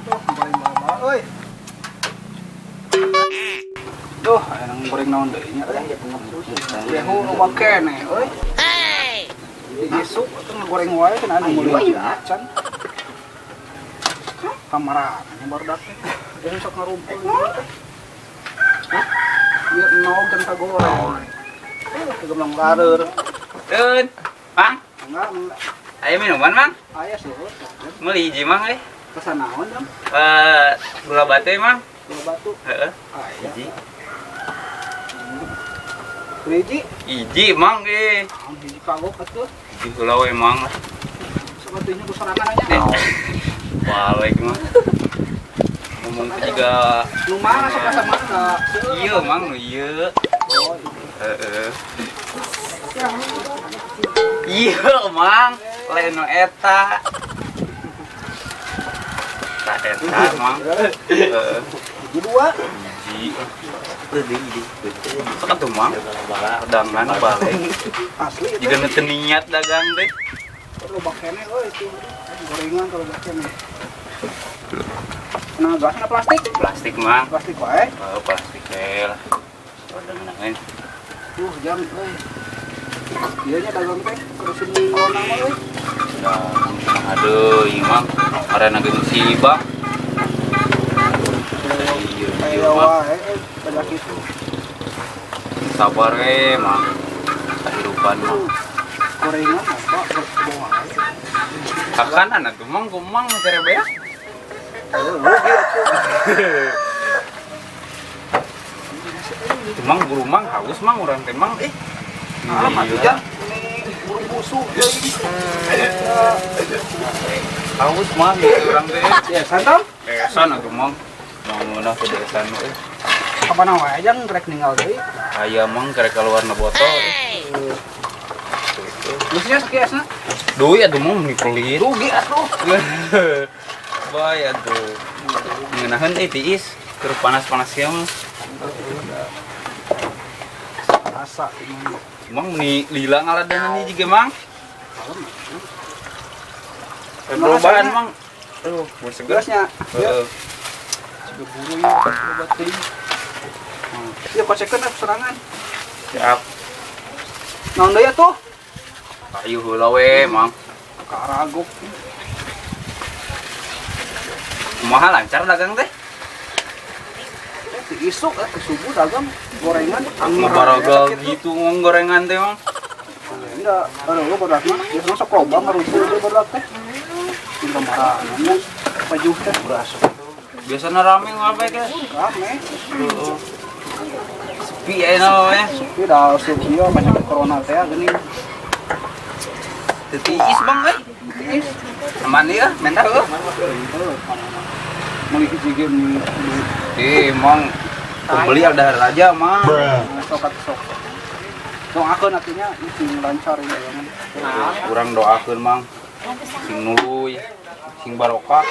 Tuh, goreng baba euy. Duh, aya goreng naon deui nya euy. Gehu loba keneh euy. Isuk atuh ngagoreng wae cenah anu meuli acan. Kamarana nya barudak teh. Geus sok ngarumpul teh. Hah? Ieu enog can kagoreng. Kagemlang lareur. Tun, Mang, Enggak, enggak. aya minuman, Mang? Aya seueur. Meuli hiji, Mang, euy. Pesan naon, Jang? Eh, gula batu, Mang. Gula batu. Heeh. Aya. Hiji. Hiji. Hiji, Mang, euy. Naon hiji kagok atuh. Hiji heula we, Mang. Sok atuh nya ku sorangan nya. Balik, Mang. Ngomong teh juga Nu mana sok asa mana? Seueur. Iya, Mang, nu ieu. Oh, iya. Heeh. Iya, Mang. Lain nu eta. Tah eta, Mang. Heeh. Hiji dua. Hiji. Sok atuh, Mang. Dagangan balik. Asli itu. Jiga nu teu niat dagang teh. Loba keneh euy itu. Gorengan kalau loba keneh. Nah, gelasna plastik. Plastik, Mang. Plastik wae. Oh, plastik teh lah. Dagangan. Duh, jam euy. Ieu nya dagang teh kurusin corona mah euy. Aduh, ieu Mang. Arena ge musibah. Iya, Aya Mang. wae euy pada kitu. Sabar we, Mang. Kehidupan mah. Gorengan apa bawa wae. Kakanan atuh, Mang, kumang mere beak. Ayo rugi atuh. Tuh, Mang, buru Mang, haus Mang urang teh Mang. Eh. Alam atuh Iya. jang. Ini buru busuk deui. Haus Mang gitu urang teh. Ya, santam. Esan atuh Mang. Mang ngeunah teh esan euy. Kapan wae jang rek ninggal deui. Aya Mang kerek keluar na botol. Geusnya sakieu esna. Duit atuh Mang meni pelit. Rugi atuh. Bae atuh. Ngeunaheun euy tiis. Keur panas-panas kieu mah. Asa ini. Mang meni lila ngaladana nih juga Mang. Perubahan Mang. Aduh, mau seger. Geusnya. Ya, Heeh. siga buru ieu loba teuing. Ya kocekeun atuh serangan. Siap. Naon deui atuh? Ayo heula we, Mang. Karagok. Kumaha lancar dagang teh? Teh isuk ke subuh dagang gorengan. Ngabaragal gitu ngomong gorengan teh, Mang. Enggak, aduh lu barudak mah biasanya sok loba ngarumpul deui barudak teh. Minta marahnya pajuh teh berasuk. Biasana rame ngapain ke? Rame. Heeh. Sepi ayeuna mah ya. Sepi dah asup ieu penyakit corona teh geuning. Teu tiis, Bang euy. Tiis. Aman ieu, menta heuh. Heuh, meuli hiji ge meuli. Eh, Mang. Pembeli ada raja, Mang. Sok atuh sok. Doakeun atunya sing lancar ieu dagangan. Urang doakeun, Mang. Sing nuluy, sing barokah.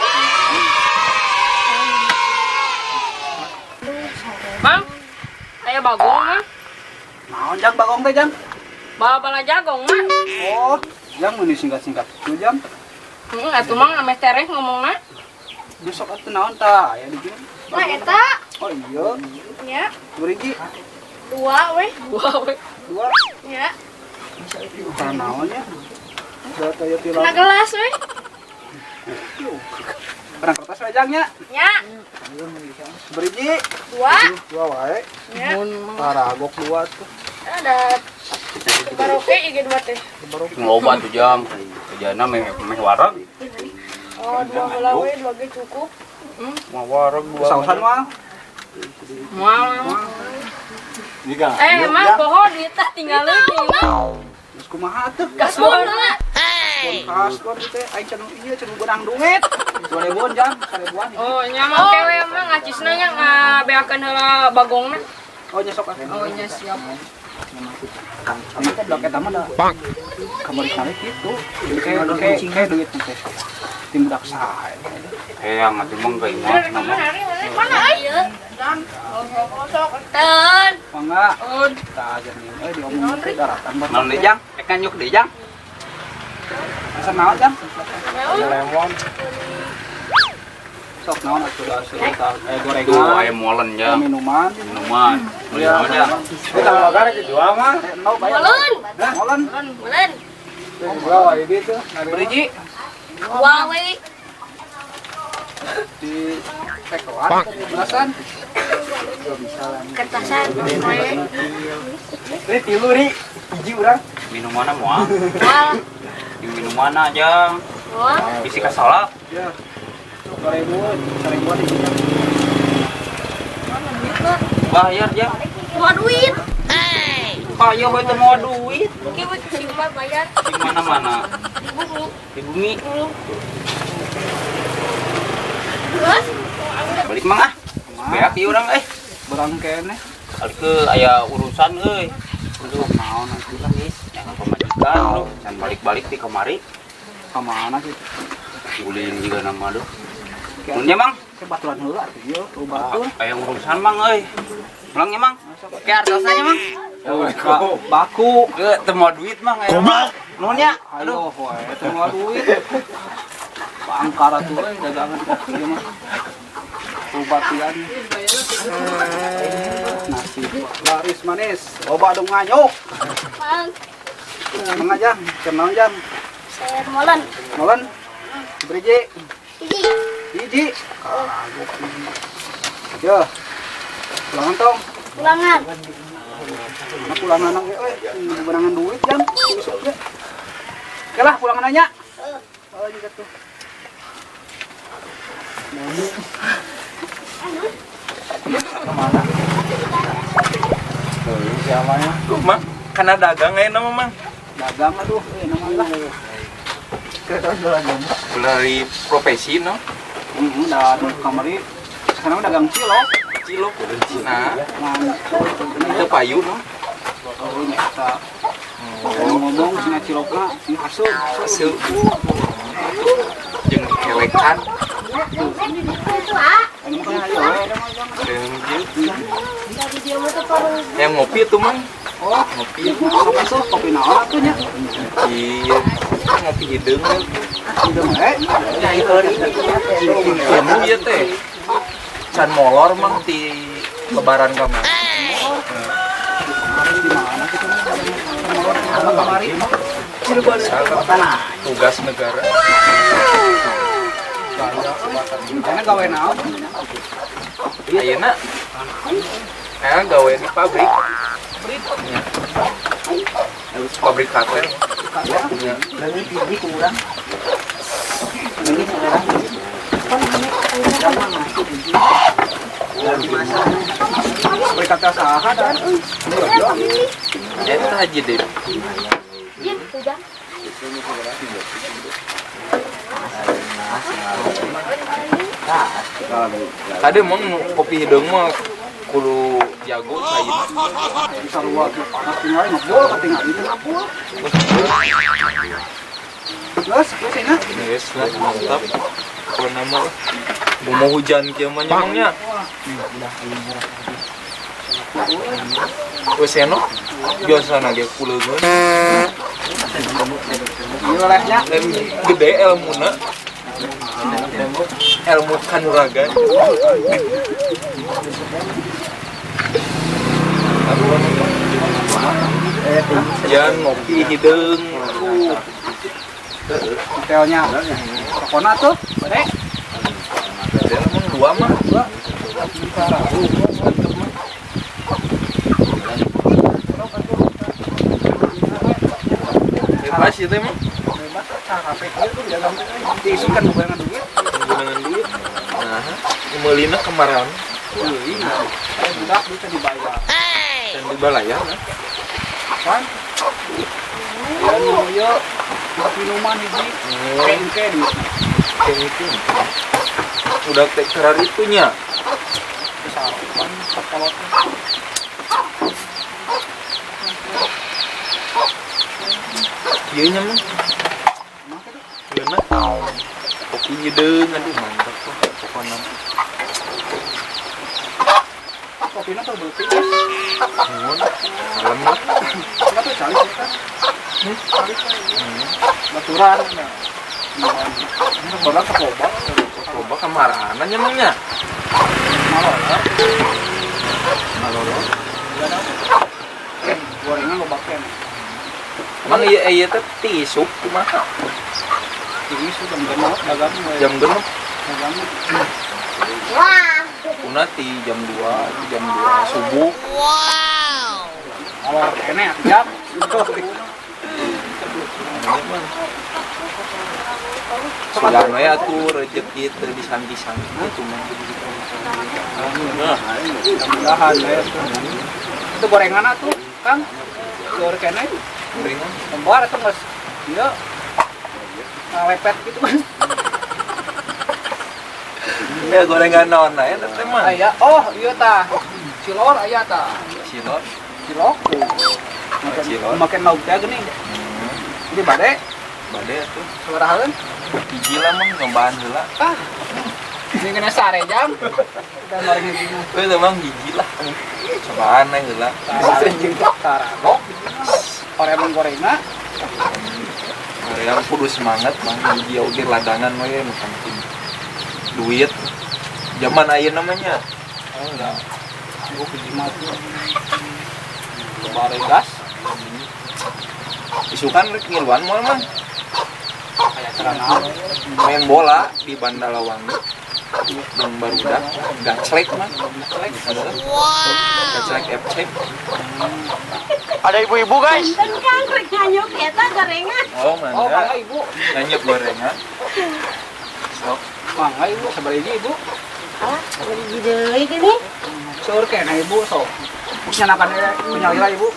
Mang, aya bagong mah. Naon jang bagong teh jang? Bala-bala jagong mah. Oh, jang meuni singkat-singkat kitu jang. Heeh, atuh Mang ameh tereh ngomongna. Besok atuh naon tah aya di dieu. Nah, eta. Oh iya. Nya. Berigi. Dua weh. Dua weh. Dua. Nya. Bukan naon ya. Dua toyo tilu. Kena gelas weh. Kena kertas we jang nya. Nya. Berigi. Dua. Dua wae. Nya. Taragok dua tuh. Ada baroke ieu dua teh. Baroke. Loba tuh jang. Kerjana meh meh wareg. Oh, dua heula we, dua ge cukup. Mah wareg dua. Sausan mah. Moal. Eh, Mang poho duit teh tinggalin di imah. Terus kumaha atuh? Kasbon heula. Kasbon teh aing can ieu can beunang duit. 2000-an jang, 1000-an. Oh, nya mah kewe mah ngacisna nya ngabeakeun heula bagongna. Oh, nya sok atuh. Oh, nya siap. Ini teh blok eta mah da. Kamari-kamari kitu. Kayak duit teh. Tim budak saha. Hayang atuh Mang ka imah. Mana euy? Ten. Mangga. Oh, Tah aja nih, diomongin teh daratan Naon deui jang? Rek nganyuk deui jang. Pesan naon jang? Lemon. Sok naon atuh da gorengan. Tuh aya molen jang. Minuman. Minuman. Beli naon jang? Kita bakar jual mah. Molen. Molen. Molen. Jual wae itu. Beriji. Dua we. Di tekoan belasan. Kertasan. Ini tilu ri, hiji urang. Minumanna moal. Moal. Di minumanna jang. Moal. Bisi kasalak. Ya. 2000, 1000 hiji. Bayar jang. Mau duit. Kayo we teu mau duit. Oke, we si Umar bayar. Di mana-mana? Di bumi. Di bumi. Terus? Balik mang ah. Beak ieu urang eh. Berang keneh. Alike aya urusan euy. Aduh, naon atuh lah guys. Jangan pamajikan lu, can balik-balik ti kamari. Ka mana kitu? Ulin juga nama lu. Mun nya mang, ke baturan heula atuh ieu, batur. Aya urusan mang euy. Pulang nya mang. Ke artosna nya mang. Baku. Ke teu moal duit mang aya. Nuhun nya. Aduh, we teu moal duit. Bangkar atuh euy dagangan ieu mah. Ubatian. Nasi laris manis, loba dong nganyuk. Mang. Mang aja, kenal jang. Saya molen. Molen. Beriji. Hiji. Hiji. Yo. Pulangan tong. Pulangan. Mana pulangan nang euy, beunangan duit jang. Isuk ge. Oke lah pulangan nya. Oh, juga tuh. Kemana? Siapanya? Mang, karena dagang aja nama mang. Dagang aduh, nama lah. Dari profesi no? Udah kamari. Sekarang dagang cilok. Cilok. Nah, itu payu no? Oh, nyata. Ngomong sina cilokna, ini asup. Asup. Jeung kelekan. Yang ngopi tuh mang. Oh, ngopi. Sok kopi naon atuh nya? Iya, ngopi hideung. Hideung eh. Ilmu ieu teh. Can molor mang ti lebaran kamari. Di mana kitu kamari? Tugas negara. Karena gawe naon? Ayeuna. Nah, gawe di pabrik. Ya. Pabrik katel. Ya. Pabrik katel saha dan euy. Eta haji deh. Tadi emang kopi hideung mah kudu jago caina. Sarua panas tinggal ngebul katingal itu ngapul. Geus, geus nya. Geus lah mantap. Pokona mah mau hujan kieu mah nya nya. Wes eno biasana ge kuleungeun. Ieu lehnya gede elmuna. Ilmu kanuragan. Jangan ngopi hideung. Hotelnya. Pokona tuh, bade. Emang dua mah. Dua. Mantep mah. Bebas itu emang. Bebas cara kieu tuh dagang teh. Diisukan bukan duit. Dengan duit. Nah, meulina kemarin. Euy, budak bisa dibayar. Dan dibalayar. Kan? Dan ieu minuman hiji. Engke duit. Engke. Udah teh kararitu nya. Sarapan sakolot. Ieu nya mah. Ngeunah. Kopi hideung aduh mantap tuh pokona. Kopina tuh beuti. Nuhun. Kalem lah. Enggak tuh cari kan. Baturan. Ini badak loba. Loba kamarana nya mang nya? Malolor. Malolor. Gorengan loba keneh. Emang iya iya teh ti isuk kumaha? Ti isuk jam 6 dagang we. Jam 6? Dagang. Kuna ti jam 2, jam 2 subuh. Wow. Molor keneh jam. Sudah we atuh rezeki teu disangki-sangki kitu mah. Mudah-mudahan we. Itu gorengan atuh, Kang. Goreng keneh. Gorengan. Kembar atau geus ieu lepet gitu kan. Ya gorengan naon aya teh mah? Aya. Oh, ieu tah. Cilor aya tah. Cilor. Cilok. Cilor. Make lauk teh geuning. Jadi bade? Bade atuh. Sabaraha? Hiji lah mah nyobaan heula. Ah. Ini kena sare jam. Kita goreng hiji mah. Heuh mah hiji lah. Cobaan we heula. Taragok. Hoream gorengna. Hoream kudu semangat mah hiji oge ladangan we nu penting. Duit. Zaman ayeuna mah nya. Oh enggak. Aku hiji mah tuh. Bare gas. Isukan rek ngiluan moal mah. Kayak acara main bola di Bandalawangi. Yang barudak gaclek mah. Wow. Gaclek FC. Ada ibu-ibu guys. Kan Kang rek nganyuk eta gorengan. Oh, mangga. Oh, mangga ibu. Nganyuk gorengan. Sok. Mangga ibu sabaraha hiji ibu? Ah, sabaraha hiji deui gini. Seur keneh ibu sok. Nyanakan penyalira ibu.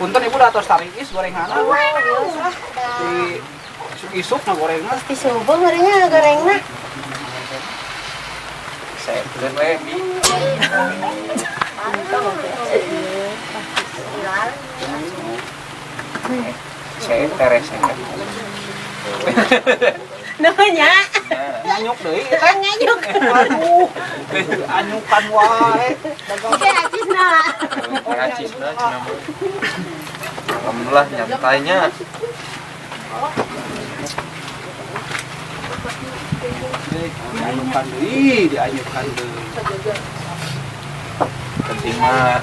Punten ibu dah tos tariis gorenganna. Di isuk ngagorengna. Pasti subuh gorengna ngagorengna. Sepen we bi. Saya teres. Nuhun nya. Nganyuk deui teh. Nganyuk. Aduh. Anyukan wae. Oke, acisna. Oke, acisna cenah mah. Alhamdulillah nyantainya. Dianyukan deui, dianyukan deui. Penting mah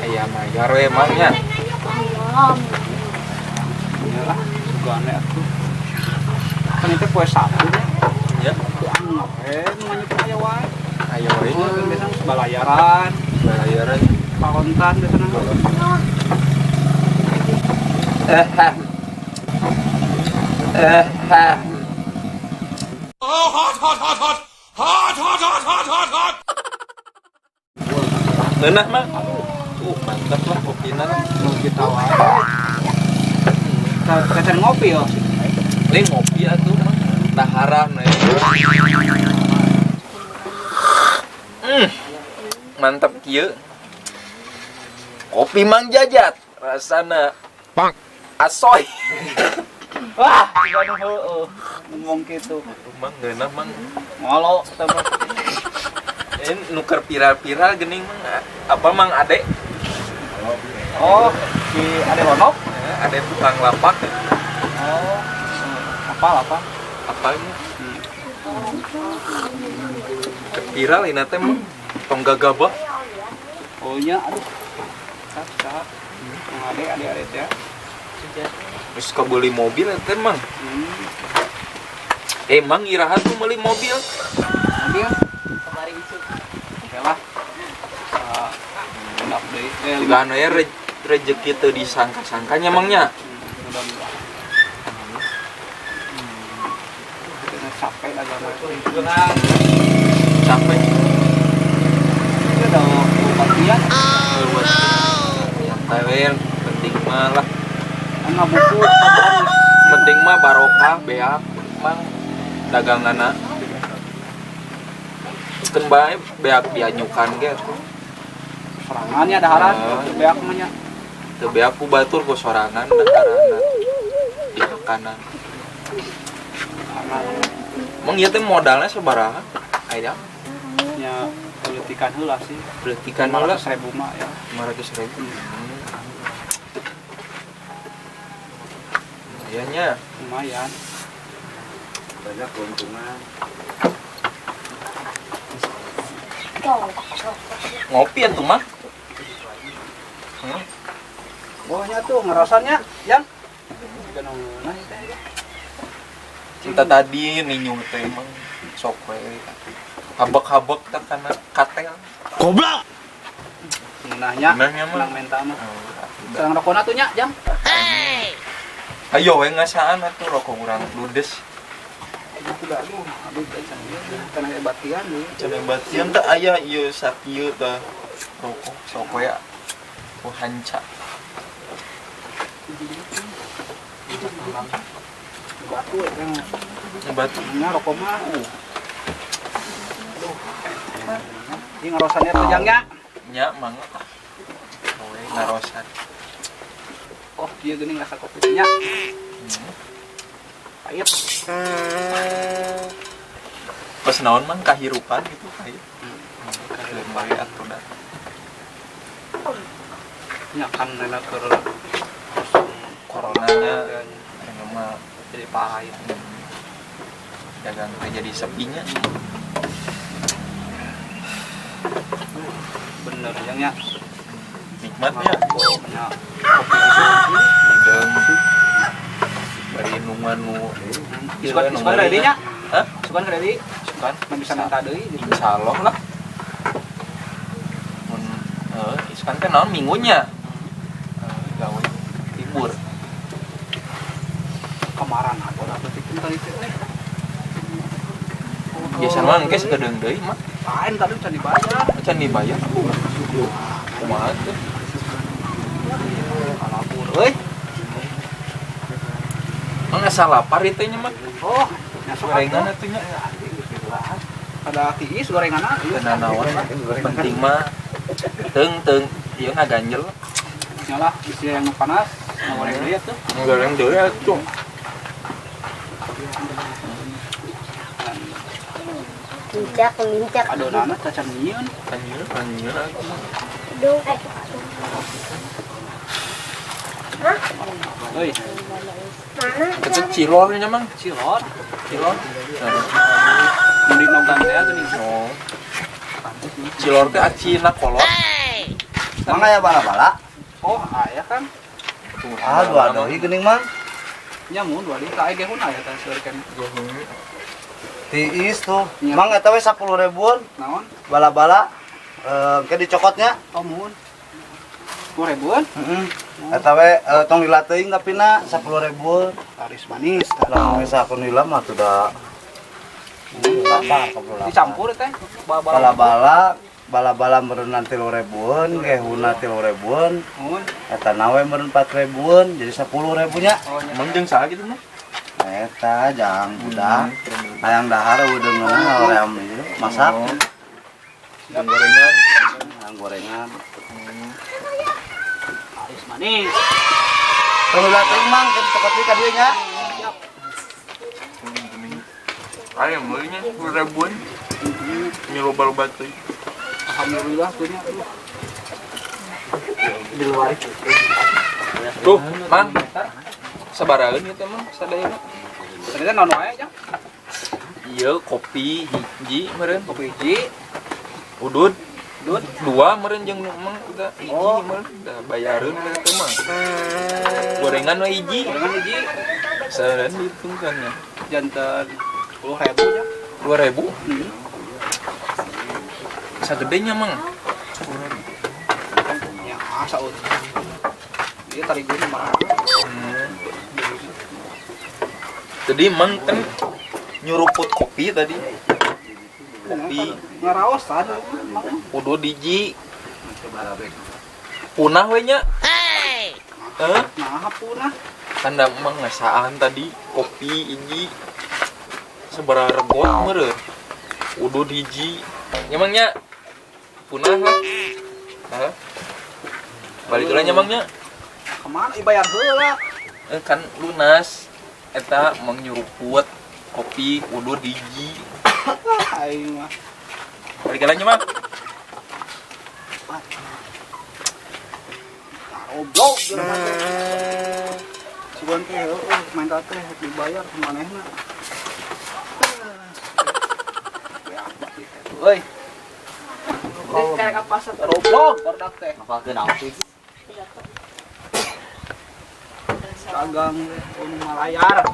aya mayar we mah nya. Iyalah, sugane atuh. Kan itu poe Sabtu nya. Ya. Ngapain nganyuk aya wae. Aya wae. Kan biasa balayaran, Balayaran. parontan biasana. Oh, hot, hot, hot, hot. Hot, hot, hot, hot, hot, hot. Ngeunah mah. Mantap lah kopina. Nu kita wae. Kacan ngopi yo. Lain ngopi atuh mah. Daharan we. Mantap kieu. Kopi Mang Jajat rasana Bang. Asoy. Wah, anu heueuh ngomong kitu. Mang ngeunah mang. Ngolo teh mah. Ini nuker viral-viral geuning mang. Apa Mang Ade? Oh, si Ade Honok? Ade tukang lapak. Oh, apal apa? Apalnya? Viral ini teh mah tong gagabah. Oh nya, aduh. Sah. Mang Ade, Ade Ade teh. Terus kebeli mobil teh mang. Emang iraha tuh beli mobil? Mobil kemarin itu. Oke lah. Genap deui. Sugan we rezeki teu disangka-sangka nya mang nya. Mudah-mudahan. Capek agama. Capek. Itu udah latihan. Santai we, penting mah lah. Ngabuku Penting mah barokah beak mang daganganna. Keun bae beak dianyukan ge atuh. Sorangannya daharan, teu beak mah nya. Teu beak ku batur ku sorangan daharanna. Di makanan. Mang ieu teh modalnya sabaraha? Aya Nya Letikan heula sih. Letikan heula 500.000 mah ya. 500.000. Iya nya. Lumayan. Banyak keuntungan. Ngopi atuh mah. Bawahnya tuh ngerasannya, Yang. Cinta tadi ninyu teh emang sok we. Habek-habek teh kana katel. Goblok. Ngeunahnya, Ngeunahnya mah. menang menta mah. Sareng rokona tuh nya, Jang. Ayo we ngasaan atuh rokok urang ludes. Aduh, aduh, can aya batian deui. Can aya batian teh aya ieu sakieu teh rokok sok we. Tuh hanca. Batu ya, Batu. Nya rokok mah. Aduh. Ieu ngarosannya teh Jang nya. Nya mangga. We ngarosan. Oh, ieu geuning rasa kopi nya. Pahit. Pas naon mang kahirupan gitu pahit. Kahirupan bae atuh da. Nya kan nana keur coronanya anu mah jadi pahit. Dagang teh jadi sepinya. Bener Jang nya. Nikmatnya. Nya. Kopi Hideung. Bari nungan nu Isukan isukan ready nya? Hah? Isukan ready? Isukan. Nu bisa minta deui gitu. Insyaallah lah. Mun isukan teh naon minggunya? Gawe libur. Kemarin aku dapat itu tadi teh. Biasa mah engke sakedeung deui mah. Lain tadi can dibayar. Can dibayar. Kumaha teh? Kalabur euy. Mang asa lapar ieu teh nya mah. Oh, nya sok gorengan atuh nya. Ada tiis gorenganna ieu. Teu nanaon penting mah teung-teung ieu ngaganjel. Nyalah bisi yang panas, ngagoreng deui atuh. Ngagoreng deui atuh. Lincak, lincak. Adonanna cacan nyieun. Nyieun, nyieun atuh. Aduh. Hah? Euy. Mana? Itu cilor nya mang. Cilor. Cilor. Mending nonggang teh geuning. Oh. Cilor teh acina kolot. Mang aya bala-bala? Oh, aya kan. Ah, dua deui geuning mang. Nya mun dua deui ka aya gehun aya teh seueur keneh. Tiis tuh. Mang eta we 10 ribuan. Naon? Bala-bala engke dicokotnya. Oh, mun. 10 ribuan? Heeh. Eta we tong lila teuing tapi na 10 ribuan. Laris manis. Lah geus aku nila mah tuh da. Lapar, Dicampur teh bala-bala, bala-bala meureun 3 ribuan, gehuna 3 ribuan. Mun. Eta nawe meureun 4 ribuan, jadi 10 ribu nya. Emang jeung saha kitu mah? Eta jang budak. Hayang dahar udah ngeunah hoream ieu masak. Jeung gorengan, hayang gorengan. Laris manis. Tong lila teuing mang, ke dicokot deui ka dieu nya. Ayo meulnya 10 ribuan. Ini loba-loba teuing. Alhamdulillah tuh nya. Di luar. Tuh, Mang. Sabaraheun ieu teh Mang sadayana? Tadi teh naon wae, Jang? Ieu kopi hiji meureun, kopi hiji. Udud, udud dua meureun jeung Mang udah hiji meureun da bayareun teh mah. Gorengan we hiji. Gorengan hiji. Saeureun dihitungkeun nya. Janten 10.000 nya. 2.000? Sagedenya Mang. Ya, asa ut. Ieu tariguna mah. Jadi Mang kan nyuruput kopi tadi. Kopi ngaraosan Mang. Udah hiji. Punah we nya. Hey. Nah, punah. Tanda Mang ngasaan tadi kopi hiji. Sabaraha regot meureun. Udah hiji. Nya Mang nya. Punah lah. Hah? Balik heula nya Mang nya. Kemana ibayar heula? Kan lunas. Eta Mang nyuruput kopi udah hiji. Aing mah. Balik heula nya Mang. Opat. Goblok jelema teh. Sugan teh heueuh menta teh dibayar ku manehna. Beak teh euy. Karek apa goblok barudak teh. Ngapalkeun naon sih? Dagang teh anu malayar.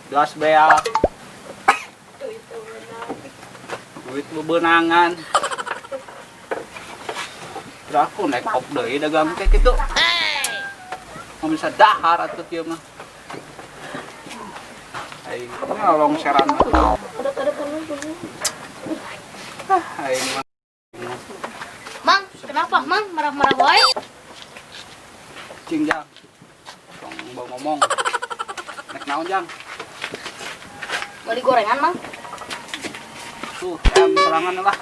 Gas beak. Duit bebenangan. Terus aku naik op deui dagang teh kitu. Mau bisa dahar atuh kieu mah. Aing mah longseran mah. Ah, aing mah. Mang, kenapa Mang marah-marah wae? Cing jang. Tong bawa ngomong. Nek naon jang? Beli gorengan, Mang. Tuh, ayam serangan lah.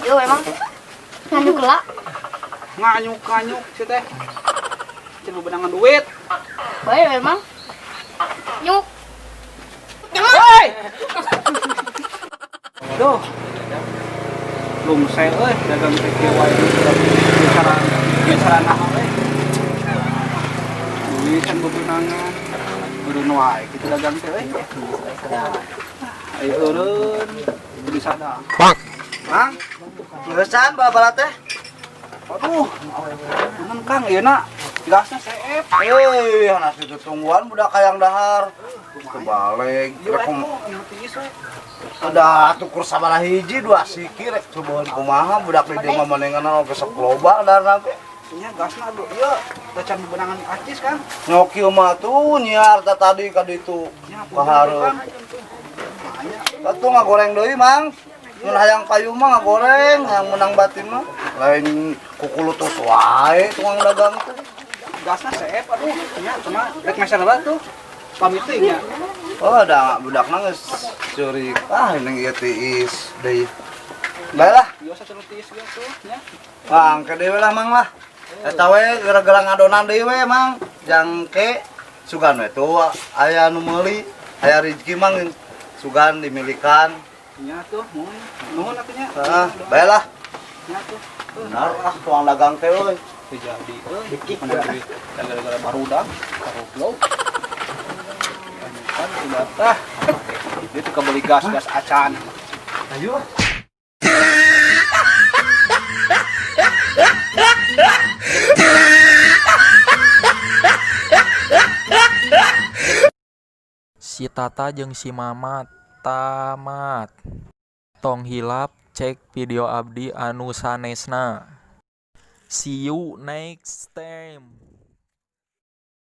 Yo emang. Nganyuk lah. Nganyuk-nganyuk sih teh. Cing bebenangan duit. Bae memang. Nyuk. Nyuk. Woi. Duh. Lungse euy dagang teh kieu wae. Bicara bicara naon euy. Duit kan bebenangan. Eureun wae kitu dagang teh euy. Ayo eureun bisa dah. Mang, leusan bala-bala teh. Aduh. Punten Kang, ieu na gasna seep. Euy, nasi tungguan budak hayang dahar. Kebalik, Ieu rek atuh tiis we. Udah tukur sabaraha hiji dua siki rek cobaeun kumaha budak di dieu mah manehna oge sok loba daharna ge. Nya gasna aduh ieu teh can bebenangan acis Kang. Nyoki mah tuh nyiar tah tadi ka ditu. Nya Ka hareup. Atuh ngagoreng deui, Mang. Mun hayang payu mah ngagoreng, hayang menang batin mah. Lain kukulutus wae tukang dagang teh. Gasna seep aduh nya cuma rek meser heula tuh. Pamit teh nya. Oh, ada budakna geus ceurik. Ah, ini ieu tiis deui. Bae lah, Biasa cenah tiis ge tuh nya. Bang, ke deui lah Mang lah. Eta we gara-gara ngadonan deui we, Mang. Jangke sugan we tuh aya nu meuli, aya rezeki Mang sugan dimilikan. Nya tuh nuhun. Nuhun atuh nya. Heeh, bae lah. Nya tuh. Benar ah tukang dagang teh euy. Teu jadi euy. Mana duit gara-gara barudak karoblok. Kan udah tah. Dia tuh kebeli gas-gas acan. Ayo. Si Tata jeung si Mama tamat. Tong hilap cek video abdi anu sanesna. See you next time.